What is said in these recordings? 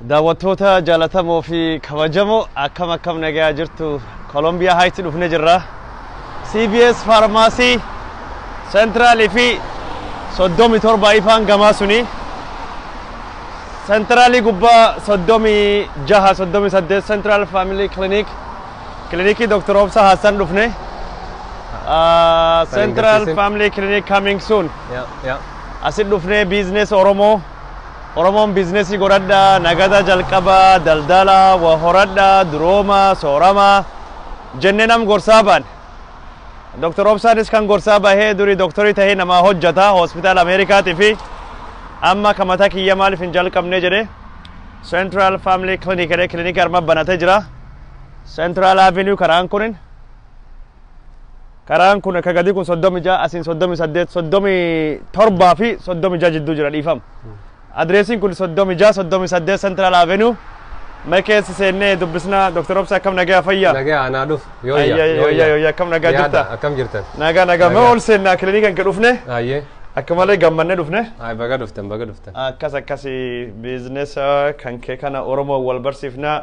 Daawwattoota jaalatamoo fi kabajamoo, akkam akkam, nagaa jirtu? Columbia Heights dhufne jirra. CVS Pharmacy Centralii fi 37 ifaan gamaa suni. Centralii gubbaa 36, 38 Central Family Clinic, kilinikii Dr. Obsa Hassan dhufne. Central agarsiisin. Family Clinic coming soon. Yeah. Asit dhufnee business Oromoo, Oromoon businessii godhadhaa, nagada jalqabaa, daldala waa horadhaa, durooma, soorama jennee nam gorsaa baane. Dr. Obsaanis kan gorsaa bahee durii doktorii tahee namaa hojjata hospitaala Ameerikaatii fi amma ka mataa kiyya maaliif hin jalqabne jedhe Central Family Clinic jedhee kilinikii arma banatee jira. Central Avenue karaan kunin, karaan kun akka gadi kun 36, asiin 38, 37 fi 36 jidduu jira, dhiifama. Adreesiin kun 36, 38 Central Avenue. Mee keessa seennee dubbisna. Dr. Obsa, akkam, nagaa, fayyaa? Nagaa, anaa dhufu. Ayya, yooyya, yooyya, akkam, nagaa jirta? Akkam jirtan? Nagaa, nagaa. Mee Nagaa. ol seennaa, kilinika kan dhufne. Ayyee. Akka malee gammannee dhufne. Ay, baga dhuftan, baga dhuftan. Akkas akkasi, businessa kan kee kana Oromoo wal barsiifnaa.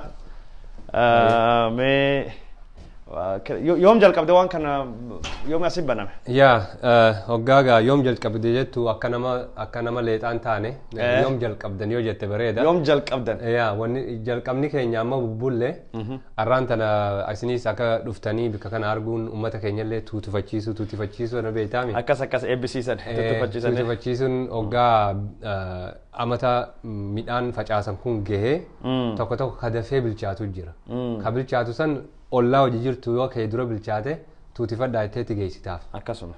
Mee yoom jalqabde waan kana? Yoom asin baname? Yaa, hoggaa gaa yoom jalqabde jettu, akka nama leexaan taane yoom jalqabdan yoo jette bareeda. Yoom jalqabdan? Yaa, wanni jalqabni keenya amma bubbullee arraan tana isinis akka dhuftanii bikka kana arguun uummata keenyallee tuutufachiisuu tuutifachiisuu na beektaami. Akkas akkas, eebbisiisan, tuttufachiisan. Tuutifachiisuun hoggaa amata midhaan facaasan kun gahee tokko tokko ka dafee bilchaatu jira. Ka bilchaatu san ollaa hojii jirtu yoo kee dura bilchaate tuutifadhaa jetteetti geessitaaf. Akkasuma.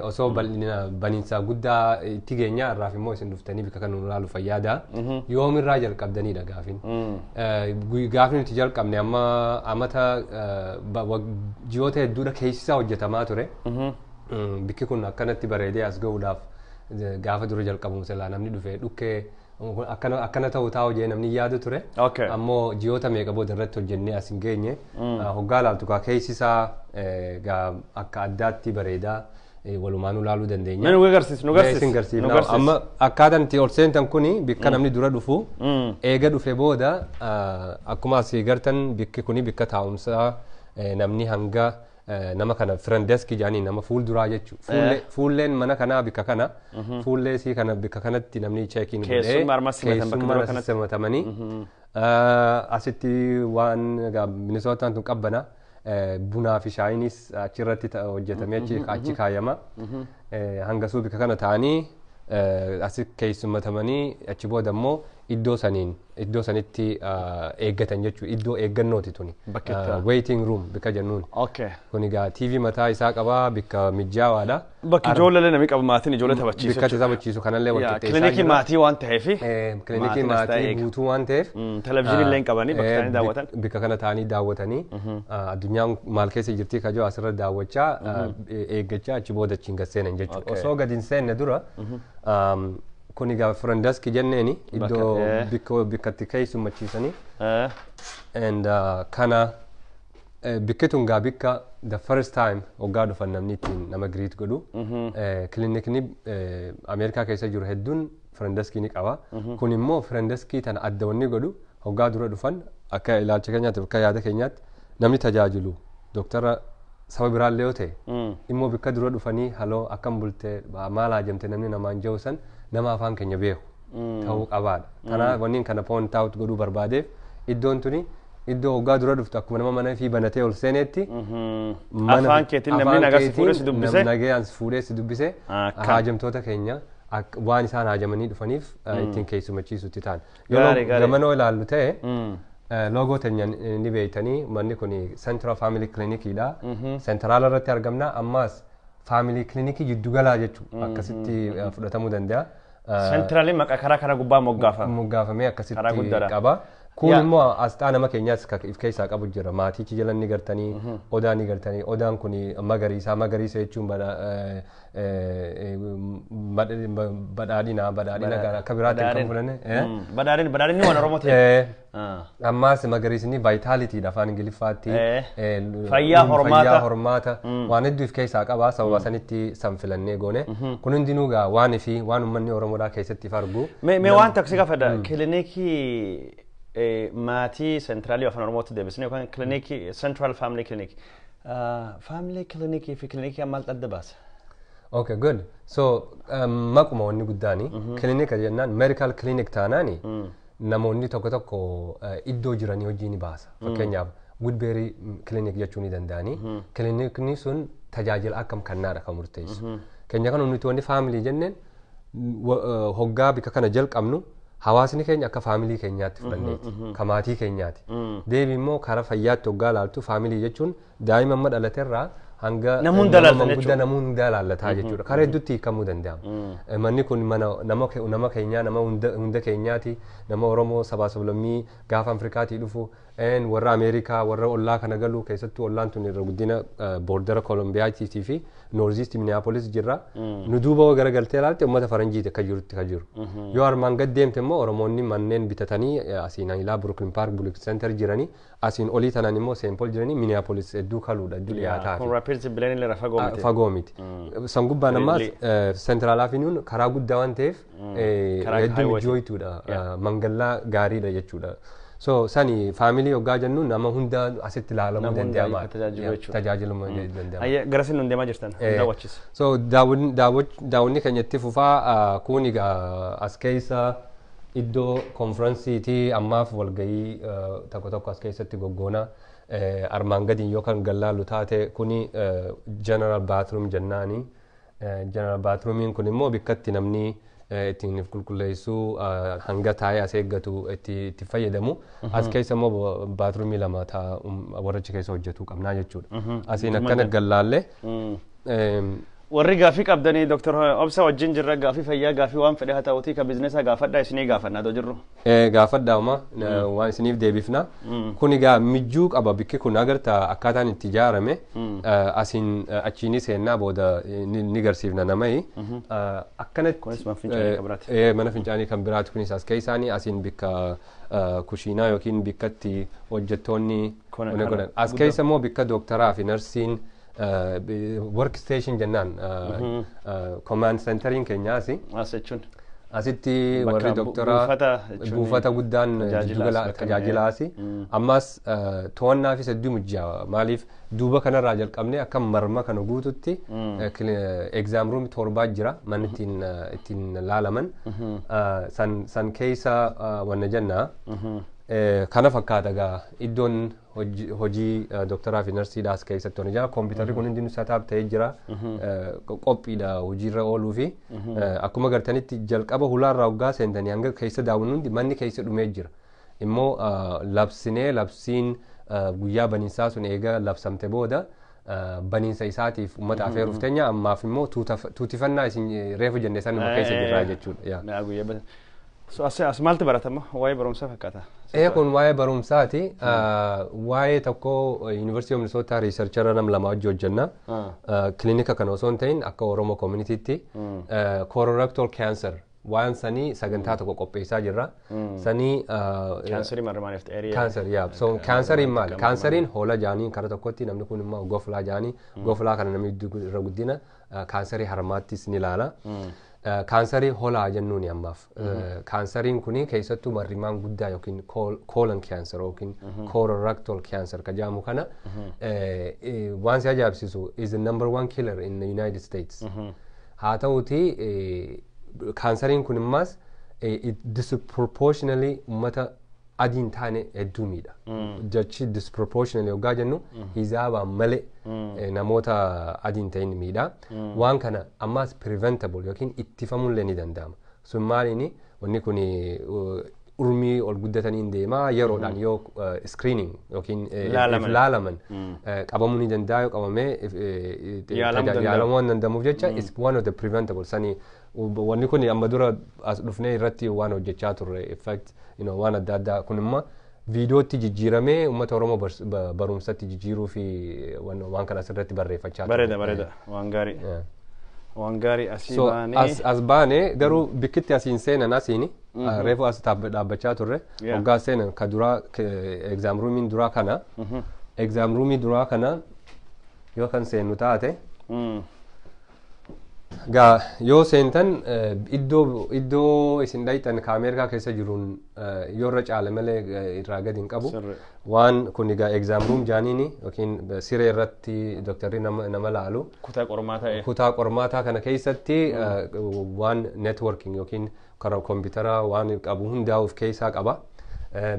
Osoo bal'ina baniinsa guddaa itti geenya irraaf immoo isin dhuftanii bikka kan nu ilaalu fayyaada. Yoomirraa jalqabdanidha gaafin. Gaafni nuti jalqabne amma amata ji'oota hedduudha keessisaa hojjetamaa ture. Bikki kun akkanatti bareedee as gahuudhaaf gaafa dura jalqabu silaa namni dhufe dhukkee akkana ta'u taa'u jee namni yaadu ture. Ammoo ji'oota meeqa booda irratti hojjennee as hin geenye. Hoggaa laaltu kaa keessisaa gaa akka addaatti bareedaa, walumaanuu laaluu dandeenya. Mee nu agarsiis, nu Mee agarsiis. isin garsiifna. Nu agarsiis. Amma akkaataan itti ol seentan kuni bikka namni dura dhufu eega dhufe booda, akkuma asii gartan bikki kuni bikka taa'umsaa, namni hanga nama kana front desk jedhanii nama fuulduraa jechuudha. Fuulleen mana kanaa bikka kana, fuullee isii kana bikka kanatti namni check in godhee Keessummaa arma simatan bakka dura keessummaa kanatti. Simatamanii asitti waan egaa Minisootaan tun qabbana, bunaa fi shaayinis achirratti hojjetamee achi kaayama. Hangasuu bikka kana ta'anii asi keessummatamanii achi booda immoo iddoo saniin iddoo sanitti eeggatan jechuudha. Iddoo eeggannooti tuni. Bakka itti- Waiting room bikka jennuun. Kun egaa TV mataa isaa qabaa, bikka mijaawaadha. Bakki ijoollee namni qabu, maatiin ijoollee taphachiisu. Bikka itti taphachiisu kanallee wal Yaa, qixxeessaa kilinikii jira. maatii waan ta'eef. Kilinikii Maatiin as taa'ee maatii eega. guutuu waan ta'eef. Televizyiinii illee hin qabanii bakka isaanii daawwatan. Bikka kana taa'anii daawwatanii addunyaan maal keessa jirti kajoo asirra daawwachaa, eeggachaa achi booda achiin gad seenan jechuudha. Osoo gad hin seenne dura kun egaa front desk jenneeni iddoo bikka bikkatti keessummachiisanii and kana bikki tun gaa bikka the first time waggaa dhufan namni ittiin nama greet godhu. Kilinikni Ameerikaa keessa jiru hedduun front deskii ni qaba. Kun immoo front deskii tana adda wanni godhu waggaa dura dhufan akka ilaalcha keenyaatti, akka yaada keenyaatti namni tajaajilu doktara saba biraallee yoo ta'e immoo bikka dura dhufanii "Hello, akkam bulte, maal haajamte?" namni namaan jiru san nama afaan keenya beeku ta'uu qabaadha. Kanaaf wanni kana point out godhuu barbaadeef iddoon tuni iddoo hoggaa dura dhuftu akkuma nama mana fi banatee ol seenetti Afaan keetiin namni nagaa si fuudhee si dubbise. Nagayaan si fuudhee si dubbise Akka. haajamtoota keenya waan isaan haajamanii dhufaniif ittiin keessummachiisutti ta'an. Gaarii, Yoo gaarii. gamanoo ilaallu ta'e loogoo teenya ni beeytanii, manni kun Central Family Clinicidha. Central irratti argamna, ammaas Family Clinic jiddugalaa jechuudha. Akkasitti fudhatamuu danda'a. Centraliin maqaa karaa kana gubbaa moggaafama. Moggaafamee Karaa akkasitti guddaadha. qaba. Kun immoo asxaa nama keenyaas kan of keessaa qabu jira. Maatichi jala ni gartanii, odaa ni gartanii. Odaan kun magariisa. Magariisa jechuun badhaadhina, badhaadhina kana akka biraatti kan fudhanne. Badhaadhinni, badhaadhinni waan Oromoo ta'e. Ammaas magariisni vitalityidha afaan Ingiliffaatti. Fayyaa hormaata. Fayyaa hormaata. Waan hedduu of keessaa qaba. Sababa sanitti san filannee goone. Kun hundinuu gaa waan fi waan uummanni Oromoodhaa keessatti if argu. Mee waan taksii gaafadha. Kilinikii Maatii central Afaan Oromootti deebisne yookaan kilinikii, Central Family Clinic. Family Clinic fi kilinikii maal adda baasa? Okay, good. So, maquma wanni guddaani kilinika jennaan, medical clinic taanaani, namoonni tokko tokko iddoo jiranii hojii ni baasa. Fakkeenyaaf, Woodbury Clinic jechuu ni danda'ani. Kilinikni sun tajaajila akkam kennaadha kan murteessu. Keenya kan nuti wanni family jenneen, hoggaa bika kana jalqabnu hawaasni keenya akka family keenyaatti fudhanneeti. Ka maatii keenyaati. Deebi immoo karaa fayyaatti hoggaa laaltu, family jechuun daa'ima amma dhalaterraa hanga Namni hunda nama laallatan guddaa jechuudha. Namni hunda laallataa jechuudha. Karaa hedduutti hiikamuu danda'ama. Manni kun mana nama keenyaa, nama hunda keenyaati. Nama Oromoo, sabaa sablammii gaafa Afrikaatii dhufu, warra Ameerikaa, warra ollaa kana galu, keessattuu ollaan tun irra guddina border Kolombiyaatii fi Northeast Minneapolis jirra. Nu duuba yoo garagaltee ilaalte, uummata faranjiiti akka jirutti kan jiru. Yoo armaan gad deemte immoo, Oromoonni manneen bitatanii asiin ilaa Brooklyn Park, Brooklyn Center jiranii, asiin olii tanaan immoo St. Paul jiranii, Minneapolis hedduu kaluudha, hedduu dhiyaataa. Kun Rapids Blaine illee fagoo miti. Fagoo miti. San gubbaan ammaas Really? Central Avenue karaa guddaa waan ta'eef Karaa hedduu highway. mijooytuudha. Mangallaa gaariidha jechuudha. So sani family hoggaa jennu, nama hunda asitti ilaalamuu Nama hunda danda'ama. tajaajilu jechuudha. Tajaajiluu danda'ama. Ayyee, gara sin nun deemaa jirtan daawwachiisa. So daawwanni keenya itti fufaa. Kun egaa as keessa iddoo konferensiitii, ammaaf walgahii tokko tokko as keessatti goggoona. Armaan gadiin yoo kan gallaalu taate, kuni general bathroom jennaani. General bathroomiin kun immoo bikkatti namni ittiin of qulqulleessuu, hanga taa'ee as eeggatu itti fayyadamu. As keessa immoo bathroomii lama warra achi keessa hojjetu qabnaa jechuudha. Asiin akkana gallaallee. Warri gaafii qabdanii, Dr. Obsa wajjin jirra, gaafii fayyaa, gaafii waan fedhe haa ta'utii, ka business gaafadhaa, isinii gaafannaa doo jirru. Gaafadhaama, waan isiniif deebifna. Kun egaa mijjuu qaba bikki kun, agarta akkaataan itti ijaarame, asiin achiini seennaa booda ni garsiifna namayi. Akkanatti Kunis mana fincaanii kan biraati. Mana fincaanii kan biraati kunis as keessaanii, asiin bikka kushiinaa yookiin bikkatti hojjettoonni godhan. As keessa immoo bikka dooktaraa fi narsiin work station jennaan, command centeriin keenyaasi. As jechuun. Asitti warri dooktaraa buufata buufata guddaan jiddugala tajaajilaasi. Ammas to'annaafis hedduu mijjaa. Maaliif, duuba kanarraa jalqabnee akka marma kana guututti exam room torbaa jira, manni ittiin laalaman. San keessa wanna jennaa. Kana fakkaata egaa iddoon hojii dooktaraa fi narsiidhaas keessatti hojii jira. Kompiitarri kun hundinuu setup ta'ee jira. Qophiidha hojiirra ooluu fi akkuma gartanitti jalqaba hulaarraa hoggaa seentanii hanga keessa daawwannu hundi manni keessa dhumee jira. Immoo labsinee, labsiin guyyaa baniinsaa sun eega labsamte booda baniinsa isaatiif uummata afeeruuf teenya. Ammaaf immoo tuutifannaa isin reefu jenne sanuma keessa jirraa jechuudha. So as maaltu baratama? Waa'ee barumsaa fakkaata. Ee, kun waa'ee barumsaati. Waa'ee tokko University of Minnesota researchera nam lama hojii hojjenna. Kilinika kana osoo hin ta'in, akka Oromoo communitytti colorectal cancer waan sanii sagantaa tokko qopheessaa jirra. Sanii Kaanserii marmaaniif ta'ee. Kaanser, yaa. So kaanseriin maali? Kaanseriin hoola jaanii kara tokkotti, namni kun immoo goflaa jaanii, goflaa kana namni irra guddina kaanserii harmaattis ni ilaala. Kaansarii holaa jennuuni ammaaf. Kaansariin kuni keessattuu marrimaan guddaa yookiin colon cancer yookiin colorectal cancer ka jedhamu kana, waan si ajaa'ibsiisu, is the number one killer in the United States. Haa ta'uti, kaansariin kun immaas disproportionally uummata adii hin taane hedduu miidha. Jechi disproportionally yoggaa jennu, hizaabaan malee namoota adii hin ta'in miidha. Waan kana ammaas preventable yookiin ittifamuullee ni danda'ama. Sun maaliini, wanni kun urmii ol guddataniin deemaa, yeroodhaan yoo screening yookiin laalaman qabamuu ni danda'a, yoo qabamee yaalamuu waan danda'amuuf jecha, is one of the preventable sanii. Wanni kun amma dura as dhufnee irratti waan hojjechaa turre, effect waan adda addaa kun immoo viidiyootti jijjiiramee uummata Oromoo barumsatti jijjiiruu fi waan kana asirratti barreeffachaa turre. Bareeda, bareeda, waan gaarii. Waan gaarii asii baanee. As baanee garuu bikkitti asiin seenan, asiini reefu as dhaabbachaa turre, hoggaa seenan ka duraa exam roomiin duraa kana, exam roomii duraa kana yoo kan seennu taate. Gaa yoo seentan iddoo isin dhayxan ka Ameerikaa keessa jiruun yoo irra caale malee irraa gadi hin qabu. Waan kun egaa exam room jaaniini yookiin siree irratti dooktarri nama laalu. Kutaa qormaataa. Kutaa qormaataa kana keessatti waan networking yookiin karaa kompiitara waan qabu hundaa of keessaa qaba.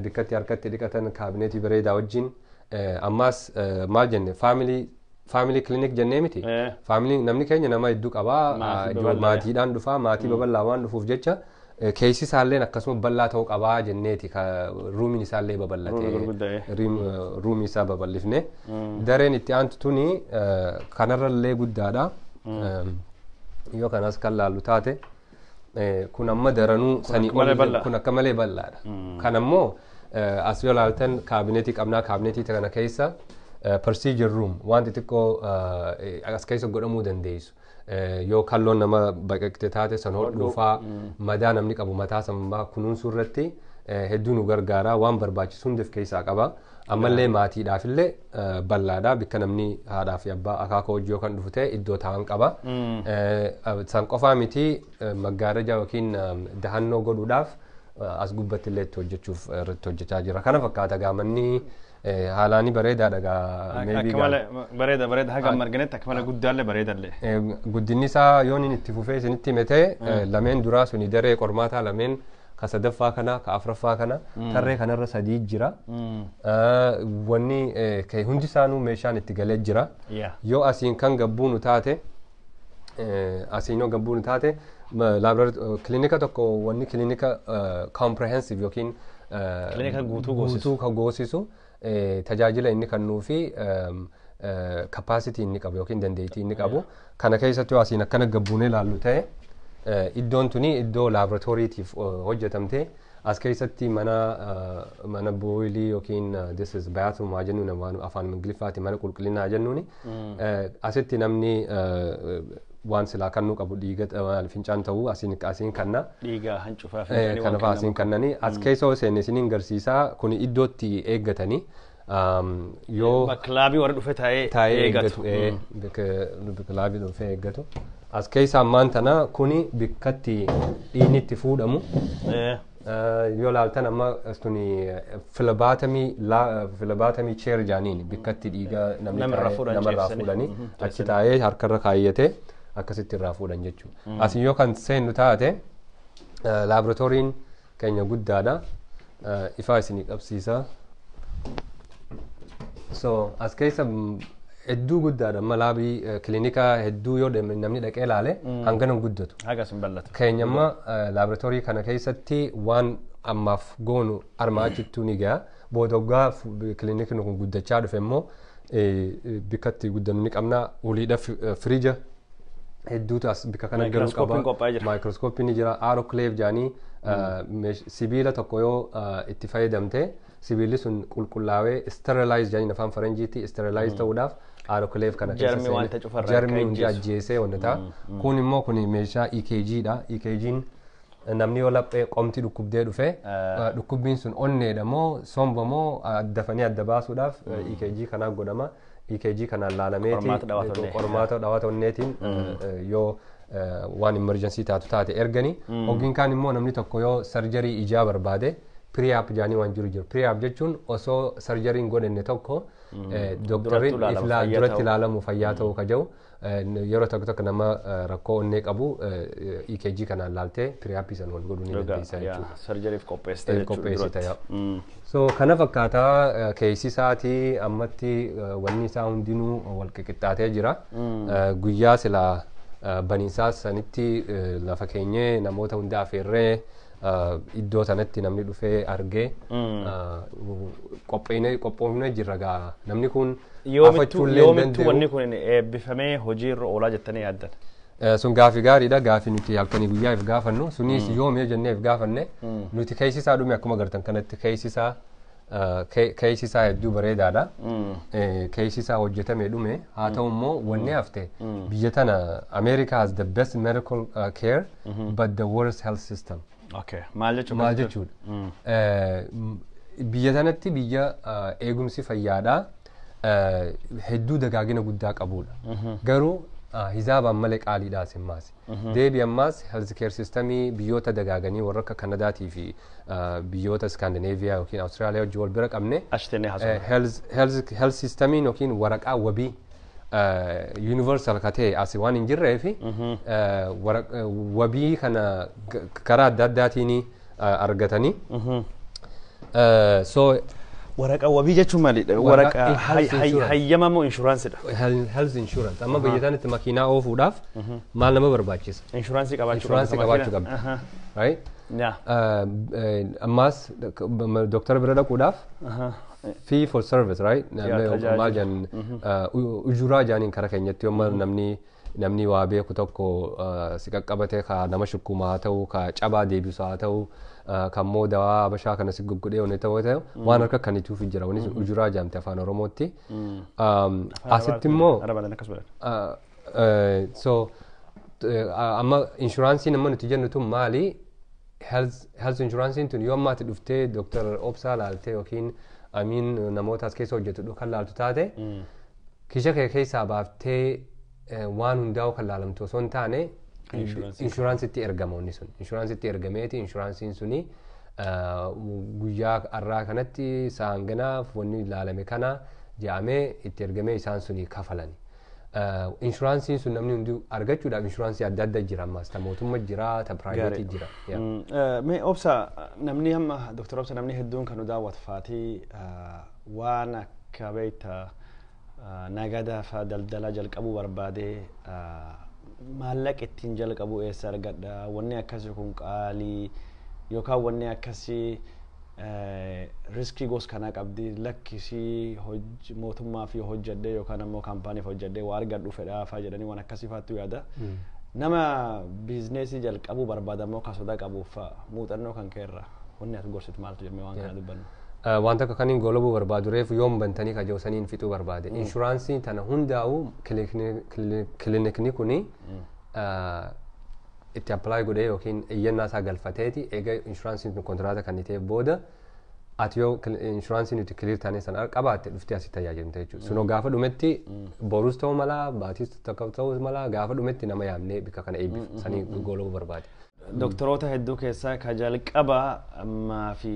Bikkatti harkatti dhiqatan kaabineetii bareedaa wajjin, ammaas maal jenne, family clinic jennee miti. Family namni keenya nama hedduu qabaa, maatiidhaan dhufaa, maatii babal'aa waan dhufuuf jecha keessi isaalleen akkasuma bal'aa ta'uu qabaa jenneeti roomiin isaallee babal'ate, roomii isaa babal'ifne. Dareen itti aantu tuni kanarrallee guddaadha. Yoo kanas kan laallu taate, kun amma daranuu sanii ol, kun akka malee bal'aadha. Kan ammoo as yoo laaltan kaabineetii qabnaa, kaabineetii kana keessa procedure room waan xixiqqoo as keessa godhamuu dandeessu. Yoo kalloon nama baqaqte taate san hodhuufaa, madaa namni qabu mataa sanbaa kunuunsuu irratti hedduu nu gargaara, waan barbaachisu hundi of keessaa qaba. Ammallee maatiidhaafillee bal'aadha, bikka namni haadhaa fi abbaa akaakoo hojii yoo kan dhufu ta'e iddoo taa'an qaba. San qofaa miti, maggaaraja yookiin dahannoo godhuudhaaf as gubbatti illee itti hojjechuuf irratti hojjechaa jira. Kana fakkaata gaamanni haalaanii bareedaadha gaa. Akka malee bareeda, bareeda, haga amma arginetti akka malee guddaallee bareedallee. Guddinni isaa yoon inni itti fufee isinitti hime ta'e, lameen duraa suni daree qormaataa lameen, ka sadaffaa kana, ka afuraffaa kana, tarree kanarra sadii jira. Wanni hundi isaanuu meeshaan itti galee jira. Yoo asiin kan gabbuunu taate, asiin yoo gabbuunu taate, kilinika tokko wanni kilinika comprehensive yookiin kilinika guutuu goosisu. Guutuu ka goosisu tajaajila inni kennuu fi capacity inni qabu yookiin dandeettii inni qabu. Kana keessatti yoo asiin akkana gabbuunee ilaallu ta'e, iddoon tuni iddoo laaboraatooriitiif hojjetamte. As keessatti mana boilii yookiin this is bathroom haa jennuun, afaan Ingiliffaati mana qulqullinaa jennuuni. Asitti namni waan silaa kannuu qabu, dhiiga fincaan ta'uu asiin kanna. Dhiiga hancufaa. Kana fa'aa asiin kannanii as keessa yoo seenne isiniin garsiisaa, kun iddootti eeggatanii yoo Bakka laabii warra dhufe taa'ee taa'ee eeggatu. Eeggatu, bakka laabii dhufee eeggatu. As keessa ammaan tana kuni bikkatti dhiigni itti fuudhamu. Yoo laaltan amma tuni phlebotomy chair jaaniin, bikkatti dhiiga namni namarraa fuudhan namarraa ceebsanii. Fuudhanii achi taa'ee harkarra kaayyatee akkasitti irraa fuudhan jechuudha. Asii yoo kan seennu taate, laaboraatooriin keenya guddaadha. Ifaa isinii qabsiisa. So as keessa hedduu guddaadha. Amma laabii kilinika hedduu yoo deeme namni dhaqee ilaale hangana hin guddatu. Hagas hin bal'atu. Keenya amma laaboraatoorii kana keessatti waan ammaaf goonu armaa achittuu ni ga'a. Booda waggaa kilinikni kun guddachaa dhufe immoo bikka itti guddannu ni qabna. Uliidha firiija hedduutu as bikka kana galuu qaba. Maayikirooskooppiin qophaa'ee jira. Maayikirooskooppiin ni jira. Autoclave jaanii sibiila tokko yoo itti fayyadamte sibiilli sun qulqullaawee sterilize jaaniin afaan faranjiitti, sterilize ta'uudhaaf autoclave kana keessa Jarmi seenee wanta cufarraa jarmi akka hundi ajjeesu. Ajjeesee wanta ta'a. Kun immoo kun meeshaa EKG dha. EKG'n namni yoo laphee qomti dhukkubdee dhufe dhukkubbiin sun onneedha moo somba moo dafanii adda baasuudhaaf EKG kanaa godhama. EKG kanaan laalameeti Qormaata dhawaata onnee. Qormaata dhawaata onneetiin yoo waan emergency taatu taate ergani. Hoggin kaan immoo namni tokko yoo surgery ijaa barbaade pre-op jaanii waan jiru jiru. Pre-op jechuun osoo surgery hin godhanne tokko dooktarri Duratti ilaalamu, fayyaa duratti ta'uu. ilaalamu, fayyaa ta'uu ka jiru. Yeroo tokko tokko nama rakkoo onnee qabu EKG kanaan laaltee pre-op san wal godhuu ni dandeessa jechuudha. Surgeryf qopheessite jechuudha Qopheessite, duratti. So kana fakkaataa keessi isaatii ammatti wanni isaa hundinuu wal qixxaatee jira. Guyyaa silaa baniinsaa sanitti lafa keenyee namoota hunda afeerree iddoo sanatti namni dhufee argee qophoofnee jirra gaa namni kun Yoomittuu afachuullee hin yoomittuu danda'u. Wanni kun eebbifamee hojiirra oolaa jettanii yaaddan? Sun gaafii gaariidha. Gaafii nuti halkanii guyyaa if gaafannu sunis yoom yoo jennee if gaafanne, nuti keessi isaa dhume akkuma agartan kanatti keessi isaa hedduu bareedaadha. Keessi isaa hojjetame dhume. Haa ta'u immoo wanni hafte, biyya tana America has the best medical care but the worst health system. Okay. Maal jechuudha? Maal jechuudha? Biyya tanatti biyya eegumsi fayyaadhaa hedduu dagaagina guddaa qabudha. Garuu Hisaabaan malee qaaliidha simmaas. Deebi ammaas health care systemii biyyoota dagaaganii warra akka Kanadaatii fi biyyoota Iskaandineeviyaa yookiin Awustiraaliyaa wajjin wal bira qabne Achi tennee haasofna. Health systemiin yookiin waraqaa wabii universal ka ta'e as waan hin jirree fi wabii kana karaa adda addaatiin argatanii. So Waraqaa wabii jechuun maalidha? Waraqaa Waraqaa health insurance. Hayyama moo inshuraansidha? Health insurance. Amma biyya tanatti makiinaa oofuudhaaf maal nama barbaachisa? Inshuraansii qabaachuu. Inshuraansii qabaachuu qabda. Right? Yaa. Ammaas doktara bira dhaquudhaaf fee for service, right? Tajaajila. Maal jedhan, ujuraa jedhaniin kara keenyatti yommuu namni waa beeku tokko si qaqqabate, ka nama shukkumaa haa ta'u, ka cabaa deebisu haa ta'u, kan immoo dawaa habashaa kana si guggodhee wanni ta'u waan harka kanituuf jira. Wanni sun ujuraa jedhamte afaan Oromootti. Asitti immoo Arabaatiin akkas godhan. So amma inshuraansiin amma nuti jennu tun maali? Health inshuraansiin tun yoo ammaati dhuftee Dr. Obsaa laaltee yookiin amiin namoota as keessa hojjetu kan laaltu taate, kisha kee keessaa baaftee waan hundaa'u kan laalamtu osoo hin taane, Inshuraansii. Inshuraansitti ergama wanni sun. Inshuraansitti ergameeti inshuraansiin suni guyyaa har'aa kanatti saanganaaf wanni laalame kana jedhamee itti ergamee isaan suni kafalani. Inshuraansiin sun namni hundi argachuudhaaf inshuraansii adda adda jira ammaas, ta mootummaa jira, ta private jira. Yeah. Mee Obsa, namni hamma Dr. Obsa, namni hedduun kan nu daawwatu faatii waan akka beekta nagada fa daldala jalqabuu barbaadee, maallaqa ittiin jalqabu eessa argadha, wanni akkasii kun qaalii yookaan wanni akkasii riskii gos kanaa qabdi, lakkisii mootummaa fi hojjedhee yookaan ammoo kaampaaniif hojjedhee waa argadhu fedhaa faa jedhanii waan akkasii faattu yaada. Nama biizneesii jalqabuu barbaada ammoo kan sodaa qabuuf muuxannoo kan keerra wanni ati gorsitu maaltu jennee waan kana dubbannu? Waan takka kan hin golobuu barbaadu, reefu yoom bantanii kajoosaniin fixuu barbaade. Inshuraansii tana hundaa'u kilinikni kuni itti apply godhee yookiin iyyannaa isaa galfateeti, eega inshuraansiin kun kontiraata kan ta'e booda, ati yoo inshuraansii nuti clear taanee sana qabaatte dhuftee asitti tajaajilamte jechuudha. Sunoo gaafa dhumetti, borus ta'uu mala, baatiis takka ta'uu mala, gaafa dhumetti nama yaamnee bikka kana eebbifu sanii golobuu barbaade. Doktoroota hedduu keessaa ka jalqaba ammaa fi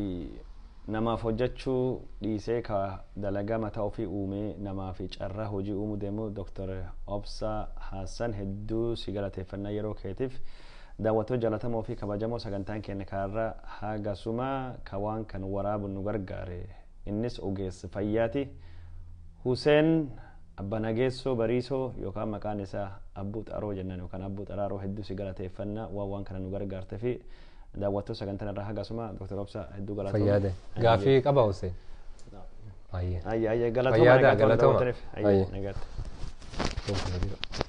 namaaf hojjechuu dhiisee ka dalagaa mataa ofii uumee namaa fi carraa hojii uumuu deemu Dr. Obsa Hassan, hedduu si galateeffannaa yeroo keetiif. Daawwattoota jaallatamoo fi kabajamoo, sagantaan keenya kanarra hagasuma. Ka waan kan waraabu nu gargaare innis ogeessa fayyaati. Huseen Abbanageessoo Bariisoo yookaan maqaan isaa Abbuu Xaroo jennan yookaan Abbuu Xaraaroo, hedduu si galateeffannaa waan kana nu gargaarte fi daawwattoota sagantaan irraa hagasuma. Dr. Obsa, hedduu galatooma. Fayyaade. Gaaffii qaba Hussein? Baay'ee. Ayya, ayya, galatooma. Fayyaada, nagaatti waan galatooma. daawwattaniif. Ayya, Ayya. nagaatti. Ayye.